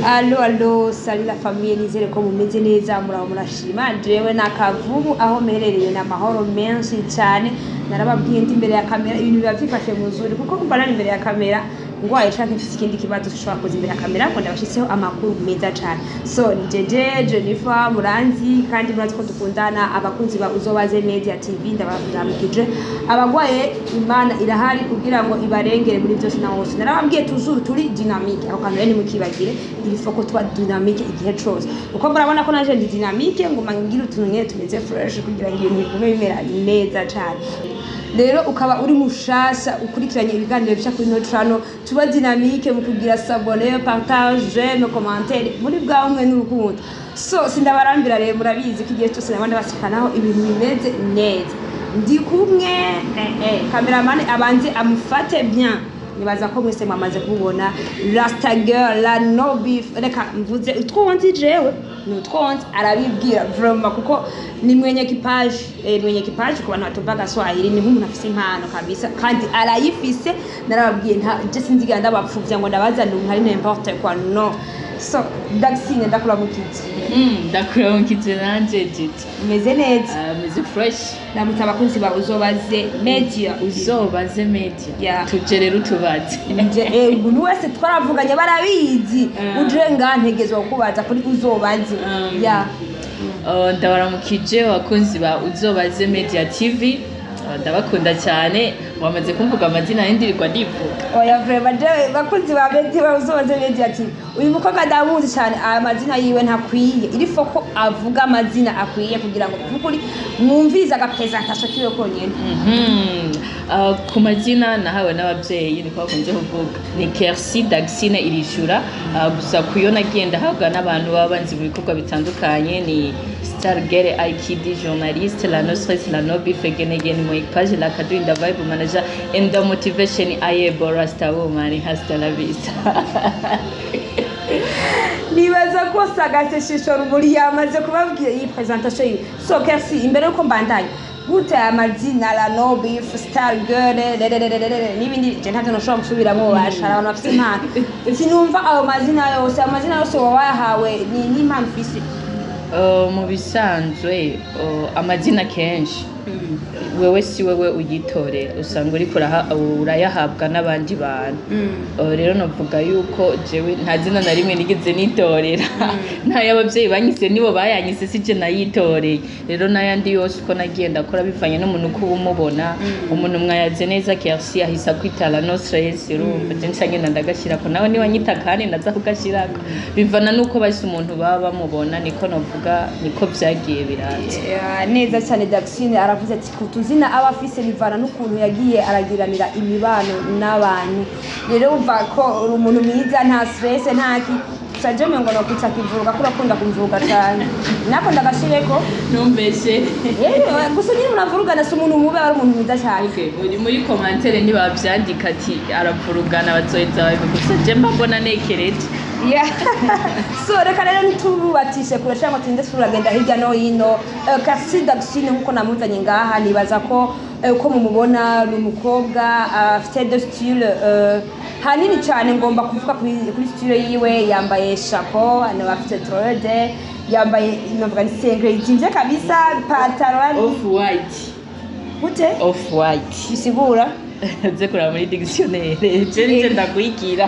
Allô, allô, salut la famille, nizere ko mumeze neza, muraho, murashima. Jewe nakavubu aho mperereye ni amahoro menshi cyane. Narababwiye, ndi imbere ya kamera ibintu biba byifashe muzuri, kuko kumva nari imbere ya kamera ngwaye canke mfise ikindi kibazo, ushobora kuza imbere ya kamera ngo ndabashitseho amakuru meza cane. So ni Jeje Jennifer Muranzi, kandi murazi ko dukundana. Abakunzi ba Uzobaze Media TV, ndabaramukije. Abagwaye, Imana irahari kugira ngo ibarengere muri byose na hose. Narababwiye, toujours turi dynamique, aho kantu rero ntimukibagire, il faut ko tuba dynamique igihe cose, uko murabona ko nanje ndi dynamique, nguma ngira utuntu nyene tumeze fresh kugira ngo ibintu bigume bimera neza cane. Rero ukaba uri mushasha ukurikiranye ibiganiro bica kuri no channel, tuba dynamique mu kugira s'abonner, partage, j'aime, commentaire, muri bwa umwe n'urukundo. So sindabarambira rero, murabizi ko igihe cyose nabandi basikanaho ibintu bimeze neza. Ndi kumwe cameraman abanze amufate bien. Nibaza ko mwese mwamaze kubona Rasta Girl, la no beef. Reka mvuze utwonzi, jewe ni utwonzi, arabibwira vraiment, kuko ni mwenye kipaji, mwenye kipaji. Ku bantu batumva Gaswahili, ni nk'umuntu afise impano kabisa, kandi arayifise. Narababwiye, nta je sinzigira ndabapfuvya ngo ndabazanire umuntu ari n'importe quoi, no. So Daxine, ndakuramukije. Ndakuramukije nanje, Jeje. Umeze neza? Meze fresh. Ndamutse abakunzi ba Uzobaze Media. Uzobaze Media. Yeah. Tuje rero utubaze. Nje umuntu wese twaravuganye barabizi. Uje ngantegezwa kukubaza kuri Uzobaze. Ya. Ndabaramukije abakunzi ba Uzobaze Media TV. Ndabakunda cyane. Wamaze kumvuga amazina, y'indirirwa ndivuga. Oya, vraiment, jewe bakunzi ba media ba Uzobaze Media TV, uyu mukobwa ndamuzi cyane, amazina yiwe ntakwiye, il faut ko avuga amazina akwiye kugira ngo by'ukuri mwumvirize agapresentation kiwe konyene. Ku mazina nahawe n'ababyeyi, niko bakunze kuvuga, ni Kersi Daxine Irishura. Gusa kuyo nagiye ndahabwa n'abantu baba banzi mu bikorwa bitandukanye ni Star Girl IKD journaliste, la no stress, la no beef, again again mo page, la kadu in the vibe manager and the motivation ayebo rasta woman, hasta la vista. Nibaza ko sagase shisho rumuri yamaze kubabwira iyi presentation yiwe. So Kersi, imbere yuko mbandanya gute, amazina la no beef, star girl, rerererere n'ibindi, je ntavyo noshobora gusubiramo, bashara abantu bafise impano, sinumva ayo mazina yose. Ayo mazina yose woba wayahawe ni n'impano ufise? Mu bisanzwe, amazina kenshi wewe si wewe uyitorera, usanga uriko urayahabwa n'abandi bantu. Rero novuga yuko jewe nta zina na rimwe nigeze nitorera. N'ay'ababyeyi banyise nibo bayanyise, si je nayitoreye. Rero n'ayandi yose uko nagiye ndakora bivanye n'umuntu uko uba umubona. Umuntu mwayaze neza, Kersi ahise akwita la no stress, urumva je nca ngenda ndagashirako, nawe niba nyita kandi ndaza kugashirako, bivana n'uko basi umuntu baba bamubona. Niko novuga, niko vyagiye biraza. Yeah, neza cyane. Daxine aravuze ati ku tuzina aba afise bivana n'ukuntu yagiye aragiranira imibano n'abantu. Rero umva ko uri umuntu mwiza, nta stress, nta ki. Gusa je ngo nokwita kivuruga, ko urakunda kumvuruga cyane, nako ndagashireko. Ntumbeshe. Gusa nyine muravurugana, si umuntu mubi, aba ari umuntu mwiza cyane. Okay, muri commentaire ntibavyandika ati aravurugana, bazoheza babivuga. Gusa je mba mbona nekereje. Yeah. So reka rero ntitubatishe kure cyangwa tinde turagenda hirya no hino. Kasi Daxine, nkuko namuzanye ngaha, nibaza ko uko mumubona ni umukobwa afite de style hanini cyane. Ngomba kuvuga kuri style yiwe: yambaye chapeau, hano afite dread, yambaye, novuga ni sengre izimvye kabisa, pataro. Off white. Gute? Off white. Bisigura? Nze kuraba muri dictionnaire, je nije ndakwigira.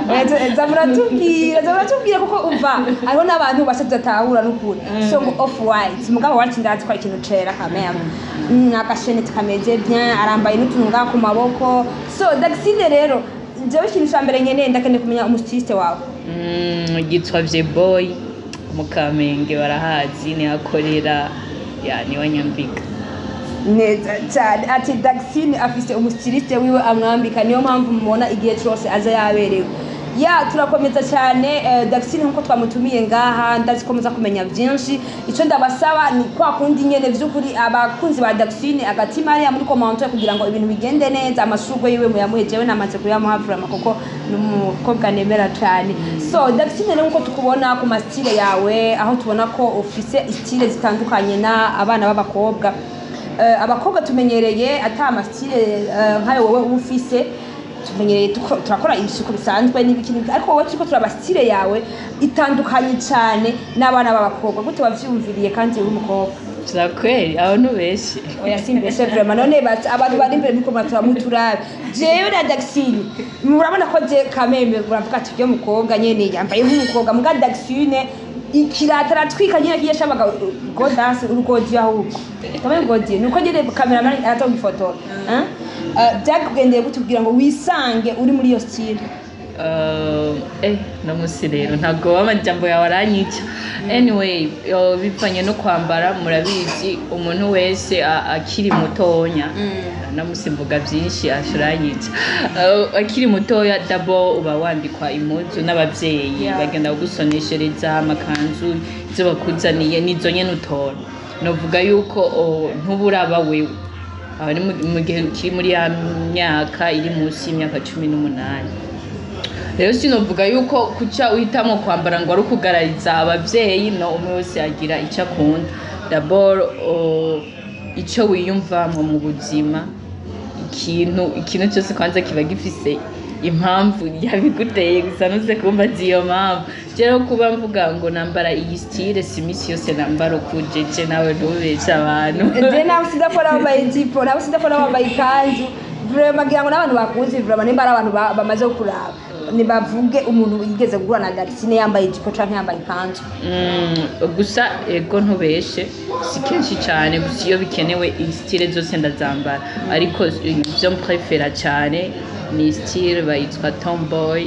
Za muratubwira, kuko umva hariho n'abantu basa tudatahura n'ukuri. So ngo off white, mugabo wacu ndazi ko ari ikintu cera kameme, agasheneti kameze bien, arambaye n'utuntu ngaha ku maboko. So Daxine rero, jewe ikintu ca mbere nkeneye, ndakeneye kumenya umustyliste wawe. Yitwa Boy mu Kamenge, barahazi, niho akorera, ya niwe nyambika. Neza cyane. Ati Daxine afise umustyliste wiwe amwambika, niyo mpamvu mubona igihe cyose aza yaberewe. Ya, turakomeza cyane. Daxine, nkuko twamutumiye ngaha, ndazi ko muza kumenya byinshi. Icyo ndabasaba ni kwa kundi nyene, vy'ukuri abakunzi ba Daxine, agatima hariya muri commentaire kugira ngo ibintu bigende neza. Amashurwe yiwe muyamuhe, jewe namaze kuyamuha vraiment, kuko ni umukobwa nemera cyane. So Daxine rero, nkuko tukubona ku mastyle yawe, aho tubona ko ufise style zitandukanye na abana b'abakobwa, abakobwa tumenyereye ata amastyle nkayo wowe uba ufise. Tumenyereye turakora ibisuko bisanzwe n'ibiki n'ibiki, ariko wowe turiko turaba style yawe itandukanye cyane n'abana b'abakobwa. Gute wavyumviriye kandi uri umukobwa? Vya kweli, aho ntubeshe. Oya, simbeshe vraiment. None abantu bari imbere muriko muratura muturabe jewe na Daxine, murabona ko je kameme muravuga ati uyo mukobwa nyene yambaye nk'umukobwa, muga Daxine ikirata aratwika nyene kiye shabaga go dance urugodiyo, ahubwo kameme godiyo nuko nyene cameraman aratonga ifoto, hein. Byakugendeye gute kugira ngo wisange uri muri iyo style? No musi rero ntabwo amajambo yawe aranyica. Anyway, bivanye no kwambara, murabizi umuntu wese akiri mutonya, namusi mvuga byinshi ashuranyica, akiri mutoya d'abord uba wambikwa impuzu n'abavyeyi, bagenda kugusoneshereza amakanzu, izo bakuzaniye nizo nyene utora. Novuga yuko ntuburaba wewe aba ni mu gihe ukiri muri ya myaka iri munsi y'imyaka 18. Rero sinovuga yuko kuca uhitamo kwambara ngo ari ukugarariza abavyeyi. No, umwe wese agira icyo akunda. D'abord ico wiyumvamwo mu buzima, ikintu cyose kwanza kiba gifise impamvu yabiguteye, gusa ntuze kumbaza iyo mpamvu. Rero kuba mvuga ngo nambara iyi style, si imisi yose nambara ukujeje, nawe ntubeshe abantu. Je nawe sidakora wambaye ijipo, nawe sidakora wambaye ikanzu. Vraiment ngira ngo n'abantu bakuzi, vraiment nimba ari abantu bamaze kuraba, nibavuge umuntu yigeze guhura na Daxine yambaye ijipo canke yambaye ikanzu. Gusa ego, ntubeshe, si kenshi cyane. Gusa iyo bikenewe style zose ndazambara, ariko ibyo mprefera cyane ni style bayitwa tomboy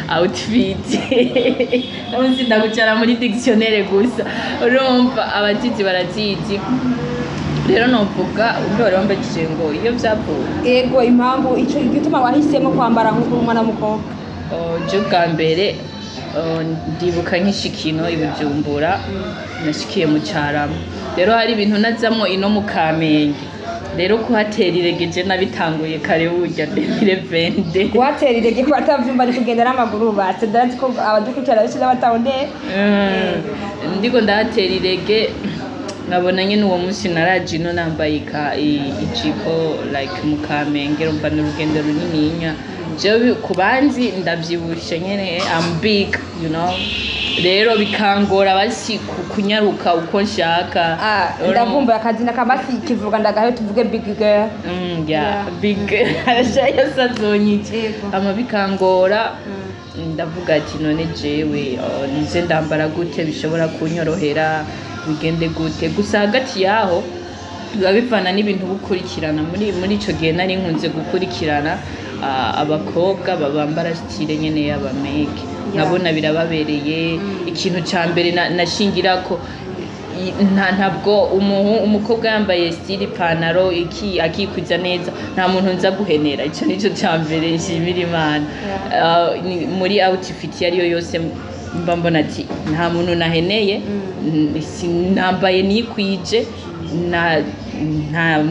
outfit. Nabuze ndagucara muri dictionnaire, gusa urumva abazizi barazizi. Rero novuga ubwo wari wambajije ngo iyo byavuye. Ego, impamvu ico igituma wahisemo kwambara nk'uko uri umwana w'umukobwa. Oh, je bwa mbere, oh, ndibuka nk'ishikino i Bujumbura, nashikiye mu Carama. Rero hari ibintu nazamwo ino mu Kamenge, rero kuhatera iregeje nabitanguye kare burya 2020. Kuhatera irege, ko atavyumva, ari kugenda n'amaguru batse. Ndazi ko abadukurikirana benshi n'abatawundeba. Ndiko ndahatera irege, nkabona nyine uwo munsi naraje ino nambaye ijipo, like mu Kamenge urumva ni urugendo runininya. Jewe ku banzi ndavyibushe nyene, I'm big, you know, rero bikangora basi kunyaruka uko nshaka. Ah, ndavumbuye akazina kabasi kivuga ndagahe, tuvuge big girl. Yeah, big arashayo sazonyica. Ama bikangora, ndavuga ati none jewe, oh, nize ndambara gute bishobora kunyorohera, bigende gute? Gusa hagati yaho biba bivana n'ibintu gukurikirana. Muri ico gihe nari nkunze gukurikirana abakobwa bambara style nyene y'abameke, nkabona birababereye. Ikintu ca mbere nashingirako ntabwo umukobwa yambaye style ipantaro iki akikwiza neza, nta muntu nza guhenera. Ico nico ca mbere nshimira Imana. Muri outfit iyo ariyo yose mba mbona ati nta muntu naheneye, nambaye nikwije,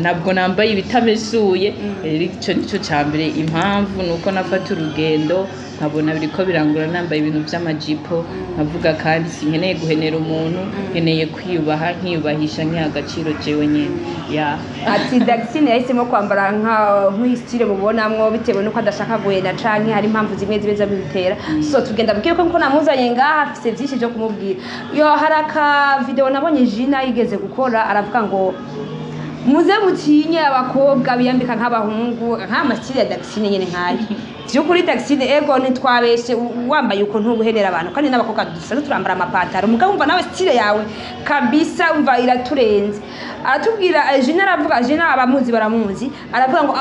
ntabwo nambaye ibitamesuye. Rero ico nico ca mbere. Impamvu ni uko nafata urugendo nkabona biriko birangura nambaye ibintu vy'amajipo, nkavuga kandi sinkeneye guhenera umuntu, nkeneye kwiyubaha, nkiyubahisha, nkiha agaciro jewe nyene ya. Ati Daxine yahisemo kwambara nka nk'iyi style mubonamwo bitewe nuko adashaka guhenda canke hari impamvu zimwe zibe zabimutera. So tugenda bwiye ko nko namuzanye ngaha afise vyinshi vyo kumubwira. Yo, hari aka video nabonye Gina yigeze gukora, aravuga ngo muze mutinye abakobwa biyambika nk'abahungu, nk'ama style ya Daxine nyene nkayo. Vy'ukuri Daxine, ego ntitwabeshe, wambaye uko ntubuhenera abantu, kandi n'abakobwa dusanzwe turambara amapataro, mugabo umva nawe style yawe kabisa, umva iraturenze. Aratubwira, Gina aravuga, Gina abamuzi baramuzi, aravuga ngo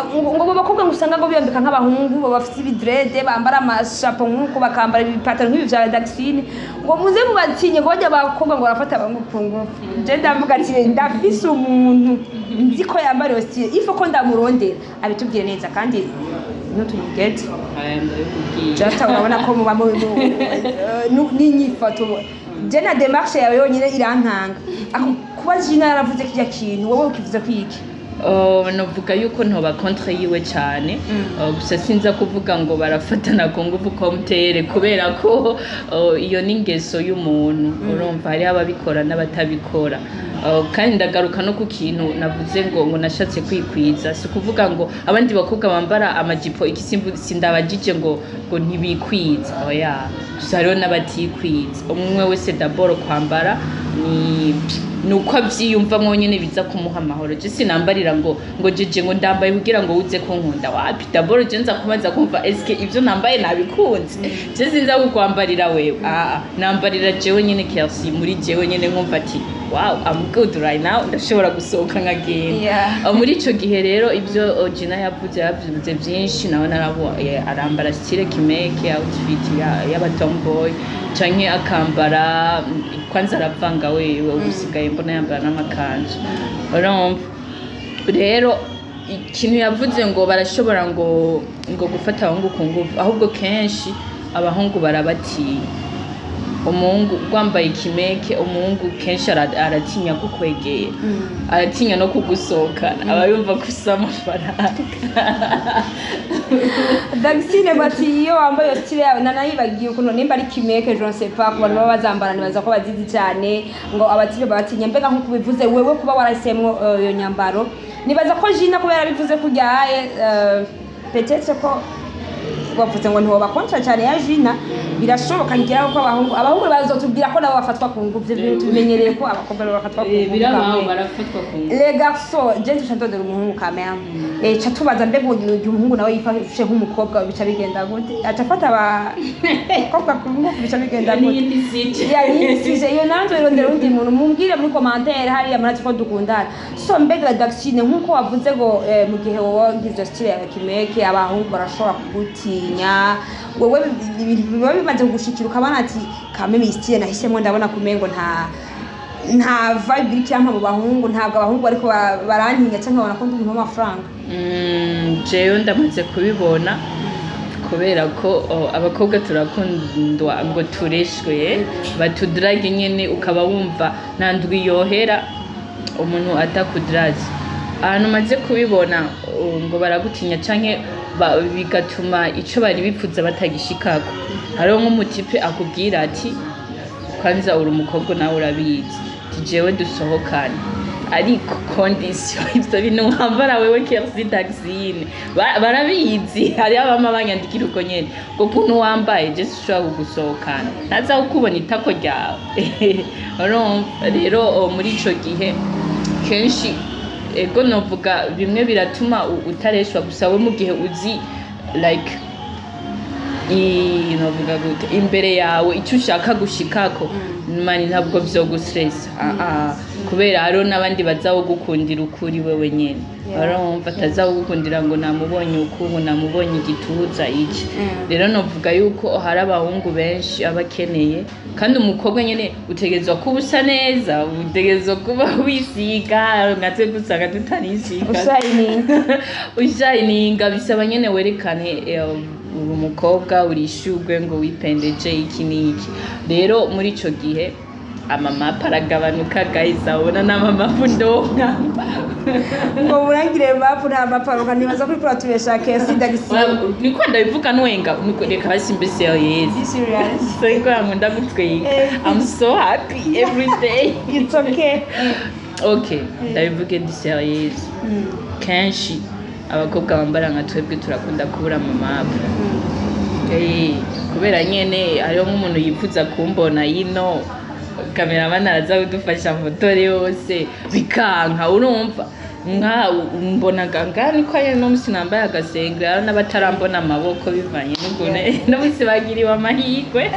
abo bakobwa ngo usanga ngo biyambika nk'abahungu, ngo bafite ibidrede, bambara amashapo nk'uko, bakambara ibipataro nk'ibi vya Daxine, ngo muze mubatinye, ngo bajya abakobwa ngo barafata abahungu ku ngufu. Je ndavuga ati ndafise umuntu nzi ko yambara iyo style, ifo ko ndamurondera abitubwire neza kandi ntutuyigete. Aya, ndabikubwiye. Jata urabona ko muba n'inyifato, je na démarche yawe yonyine irankanga. Ako kuba Gina yaravuze kirya kintu, wowe ukivuze kwiki? Novuga yuko ntoba contre yiwe cyane. Gusa sinza kuvuga ngo barafatana ku ngufu komtere, kubera ko iyo ni ingeso y'umuntu. Urumva hariho ababikora n'abatabikora. Kandi ndagaruka no ku kintu navuze ngo nashatse kwikwiza. Si ukuvuga ngo abandi bakobwa bambara amajipo iki, sindabajije ngo ntibikwiza, oya. Gusa hariho n'abatikwiza. Umwe wese d'abord kwambara ni uko avyiyumvamwo nyene, biza kumuha amahoro. Je sinambarira ngo jeje ngo ndambaye kugira ngo uze kunkunda, wapi. D'abord je nza kubanza kumva eske ivyo nambaye nabikunze. Je sinza kukwambarira wewe, aa, nambarira jewe nyene Kersi, muri jewe nyene nkumva ati wow, I'm good right now, ndashobora gusohoka nkagenda. Muri ico gihe rero ibyo Gina yavuze, yavuze byinshi nawe narabo arambara style kimeke, outfit y'aba tomboy, canke akambara kwanza aravanga wewe. Ubu sigaye mbona yambara n'amakanzu. Urumva rero ikintu yavuze ngo barashobora ngo gufata abahungu ku nguvu, ahubwo kenshi abahungu barabatinya. Umuhungu wambaye ikimeke, umuhungu kenshi aratinya kukwegera, aratinya no kugusohokana, aba yumva ko usa amafaranga. Daxine bati iyo wambaye iyo style yawe, nanayibagiye ukuntu nimba ari kimeke, je ne sais pas, ku bantu baba bazambara nibaza ko bazizi cyane, ngo abatipe babatinya. Mbega nk'uko ubivuze wewe, kuba warahisemwo iyo nyambaro, nibaza ko Gina kuba yarabivuze kuryaye, peut-être ko bavuze ngo ntiwoba contre cyane ya Gina. Birashoboka ngira ko abahungu bazotubwira ko nabo bafatwa ku nguvu. Ivyo bintu tubimenyereye ko abakobwa nabo bafatwa ku nguvu. Birabaho. Kamwe. Barafatwa ku nguvu. Les garçons, je nje ndondera umuhungu quand même. Ca tubaza mbega uyu umuhungu nawe yifashe nk'umukobwa bica bigenda gute? Aca afata abakobwa ku ngufu, bica bigenda Iyo ni gute? iyindi sujet. Ya, yindi sujet iyo nanjye irondera undi muntu, mumbwire muri commentaire hariya, murazi ko dukundana. So mbega Daxine, nk'uko wavuze ngo mu gihe wowe wagize style ya kimeke abahungu barashobora kugutinya, wowe ibintu biba bimaze kugushikira ukabona ati kameme iyi style nahisemo ndabona kumengo nta vibe iri cyampa mu bahungu, ntabwo abahungu bariko barantinya cyangwa babona ko ndi umuntu w'amafaranga? Jewe ndamaze kubibona, kubera ko abakobwa turakundwa ngo tureshwe, batudrage nyene, ukaba wumva nta ndwi yohera umuntu atakudiraze. Ahantu maze kubibona ngo baragutinya canke bigatuma ico bari bipfuza batagishikako, hariho nk'umutipe akubwira ati kwanza uri umukobwa nawe urabizi, ati jewe dusohokane ariko condition ivyo bintu wambara wewe Kersi Daxine. Barabizi, hariho abama banyandikira uko nyene ngo kuntu wambaye je sinshobora kugusohokana, ntaza kukubona itako ryawe. Urumva rero muri ico gihe kenshi ego novuga bimwe biratuma utareshwa. Gusa we mu gihe uzi like novuga gute, imbere yawe icyo ushaka gushikako, mani ntabwo vyogustressa, kubera hariho n'abandi bazawugukundira ukuri wewe nyene. Urumva atazawugukundira ngo namubonye uku, ngo namubonye igituza iki. Rero novuga yuko hari abahungu benshi aba akeneye, kandi umukobwa nyene utegerezwa kuba usa neza, utegerezwa kuba wisiga, nka twebwe usanga tutarisiga. Ushayininga. Ushayininga, bisaba nyene werekane uri umukobwa, uri ishurwe, ngo wipendeje iki n'iki. Rero muri ico gihe amamapu aragabanuka guys, abona n'amamapu ndonka. Ngo murangire mapu, nta maparuka, nibaza kuri kuratubesha Kersi Daxine. Niko ndabivuga nwenga, niko reka basi mbe serious. Be serious. So ko nkunda gutwenga. I'm so happy every day. It's okay. Okay, ndabivuge ndi serious. Kenshi abakobwa bambara nka twebwe turakunda kubura mu mapu. Kubera nyene hariho nk'umuntu yifuza kumbona yino, cameraman araza kudufasha motore yose bikanka. Urumva nka mbonaga nga niko ari no musi nambaye agasengeri, hariho n'abatarambona amaboko bivanye n'ukuntu no musi bagiriwe amahirwe.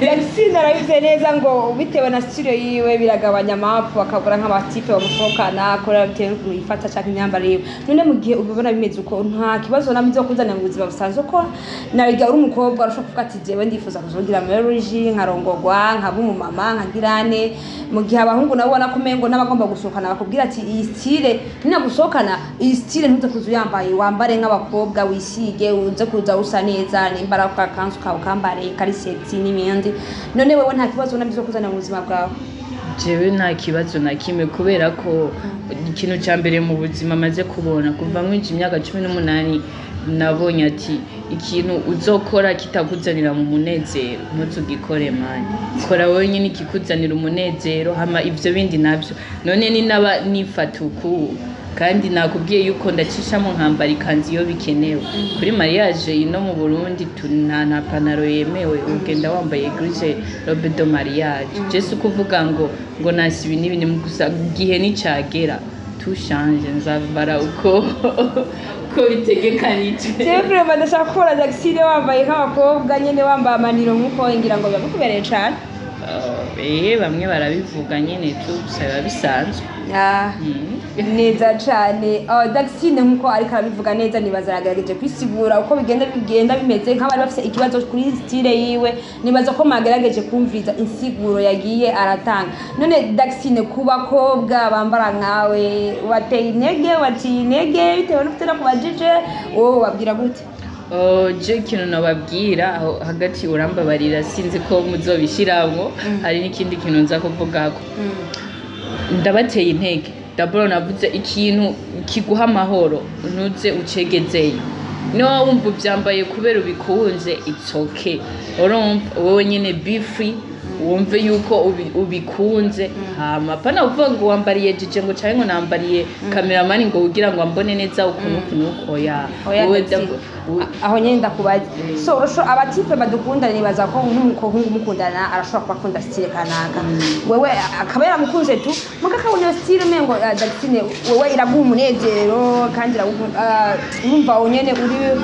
Daxine arabivuze neza ngo bitewe na style yiwe biragabanya amapu, akabura nk'abatipe bamusohokana kubera bitewe n'ukuntu yifata canke imyambarire yiwe. None mu gihe ubibona bimeze uko, nta kibazo namwe byo kuzana mu buzima busanzwe, ko nabiga uri umukobwa urashobora kuvuga ati jewe ndifuza kuzogira marriage, nkarongorwa, nkaba umumama, nkagirane, mu gihe abahungu nabo ubona ko umengo n'abagomba gusohokana bakubwira ati iyi style ninagusohokana, iyi style ntuze kuza uyambaye, wambare nk'abakobwa, wisige, uze kuza usa neza, nimba ari akakanzu kawe kambare kari sexy n'ibindi. None wewe nta kibazo nabyo kuzana mu buzima bwawe? Jewe nta kibazo na kimwe, kubera ko ikintu cya mbere mu buzima maze kubona kuva nkwinjira imyaka 18, nabonye ati ikintu uzokora kitakuzanira mu munezero, ntuzugikore. Mani, kora wowe nyine ikikuzanira umunezero, hama ivyo bindi navyo. None ni naba nifata uku, kandi nakubwiye yuko ndacishamo nkambara ikanzu iyo bikenewe kuri mariage. Ino mu Burundi nta panaro yemewe, ugenda wambaye grise robe de mariage. Je si ukuvuga ngo nasi ibi n'ibi, ni gusa igihe nicagera tushanje nzambara uko bitegekanije. Jewe vraiment ndashaka kubona Jackson wambaye nk'abakobwa nyene, wambaye amaniro nk'uko, ngira ngo biba bikubereye cane. Bamwe barabivuga nyene tu, gusa biba bisanzwe. Ah. Neza cane. Daxine, nkuko ariko arabivuga neza, nibaza aragerageje kwisigura uko bigenda bimeze, nk'abari bafise ikibazo kuri style yiwe, nibaza ko mwagerageje kumviriza insiguro yagiye aratanga. None Daxine, ku bakobwa bambara nkawe, wateye intege, waciye intege, bitewe n'ufite no kubajije, wowe wabwira gute? Oh, je ikintu nababwira aho hagati, urambabarira, sinzi ko muzobishiramwo, hari n'ikindi kintu nza kuvugako. Ndabateye intege. D'abord navuze ikintu kiguha amahoro, ntuze ucegezeyo. Niba wumva ubyambaye kubera ubikunze, it's okay. Urumva wowe nyine be free, wumve yuko ubikunze. Hama pana uvuga ngo wambariye jije, ngo canke ngo nambariye cameraman, ngo kugira ngo ambone neza ukuntu uku nuku, oya. Oya, Wowe Daxine. Aho nyine ndakubaza. So abatipe badukunda, nibaza ko nk'umuhungu mukundana arashobora kuba akunda style kanaka, wewe akaba yaramukunze tu, muga akabona iyo style umengo, Daxine, wewe iraguha umunezero kandi iraguha, urumva aho nyene uri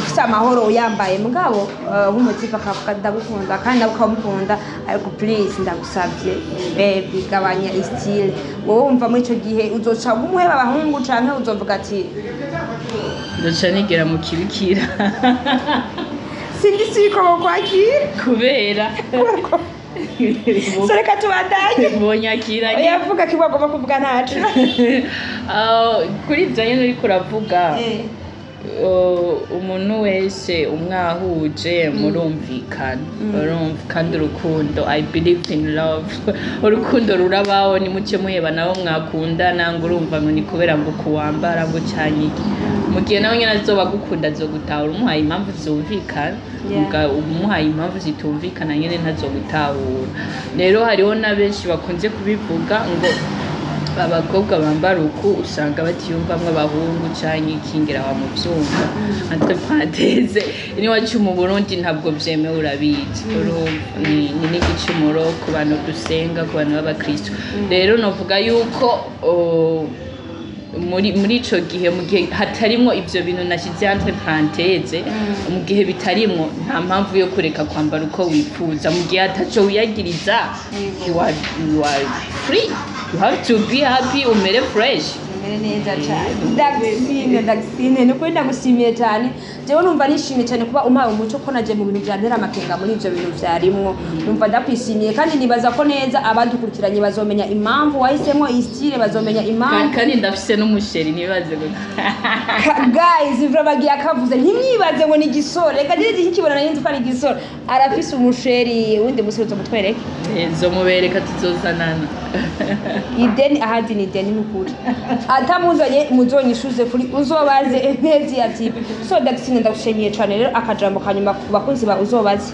ufise amahoro uyambaye. Mugabo nk'umutipe akavuga ndagukunda, kandi nawe ukamukunda, ariko please ndagusabye baby, gabanya style. Wowe wumva muri ico gihe uzoca umuheba abahungu, canke uzovuga ati Ndoca nigera mu kibikira. Sindi siko kwakira. Kubera So reka tubandanye. bonyakira. Yavuga ko agomba kuvuga ntaco. Ah, kuri ibyo nyine uriko uravuga, umuntu wese umwahuje murumvikana, urumva, kandi urukundo, I believe in love, urukundo rurabaho. Nimuce muheba nabo mwakundana ngo urumva ngo ni kubera ngo kuwambara ngo canye iki, mu gihe nawe nyine azoba agukunda azogutahura umuhaye impamvu zumvikana. Umuhaye impamvu zitumvikana nyine ntazogutahura. Rero hariho na benshi bakunze kubivuga ngo abakobwa bambara uku usanga batiyumvamwo abahungu canke ikingira bamuvyumva. Entre parenthèse, iwacu mu Burundi ntabwo vyemewe, urabizi. Urumva ni n'igicumuro ku bantu dusenga, ku bantu b'abakristo. Rero novuga yuko muri ico gihe, mu gihe hatarimwo ivyo bintu nashize entre parenthèse, mu gihe bitarimwo, nta mpamvu yo kureka kwambara uko wifuza. Mu gihe ataco wiyagiriza, you are free, you have to be happy, umere fresh. Umere neza cyane. Daxine, Daxine, ni ukuri ndagushimiye cyane. Jewe numva nishimiye cyane kuba umpaye umuco, ko naje mu bintu byantera amakenga muri ivyo bintu vyarimwo. Numva ndakwishimiye, kandi nibaza ko neza abadukurikiranye bazomenya impamvu wahisemo iyi style, bazomenya impamvu. Kandi ndafise n'umuchéri, ntibaze ngo Guys, vraiment bagiye akavuze, ntimwibaze ngo ni igisore. Reka njye nkikibona nari nzi ko ari igisore. Arafise umuchéri. Wundi musore uzomutwereke. Zomubereka, tuzozanana. Ideni ahandi ni ideni, nukuri atamuzanye muzonyishuze kuri Uzobaze Media TV. So Daxine, ndagushimiye cyane. Rero akajambo kanyuma ku bakunzi ba Uzobaze.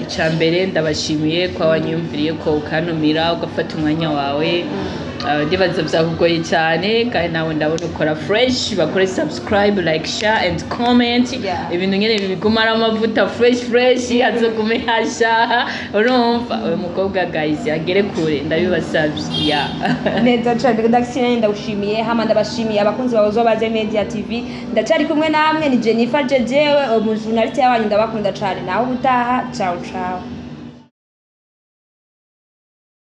Icya mbere ndabashimiye ko wanyumviriye, ko ukantumira, ugafata umwanya wawe. Ndibaza byakugoye cyane, kandi nawe ndabona ukora fresh. Bakore subscribe, like, share and comment. Ibintu nyine biguma ari amavuta fresh fresh, azogume hasha. Urumva uyu mukobwa, guys, agere kure, ndabibasabye, yeah. Neza cyane Daxine, ndagushimiye. Hama ndabashimiye abakunzi ba Uzobaze Media TV. Ndacyari kumwe namwe, ni Jennifer Jejewe, umujournaliste y'abanyu. Ndabakunda cyane. Nawe ubutaha, ciao ciao.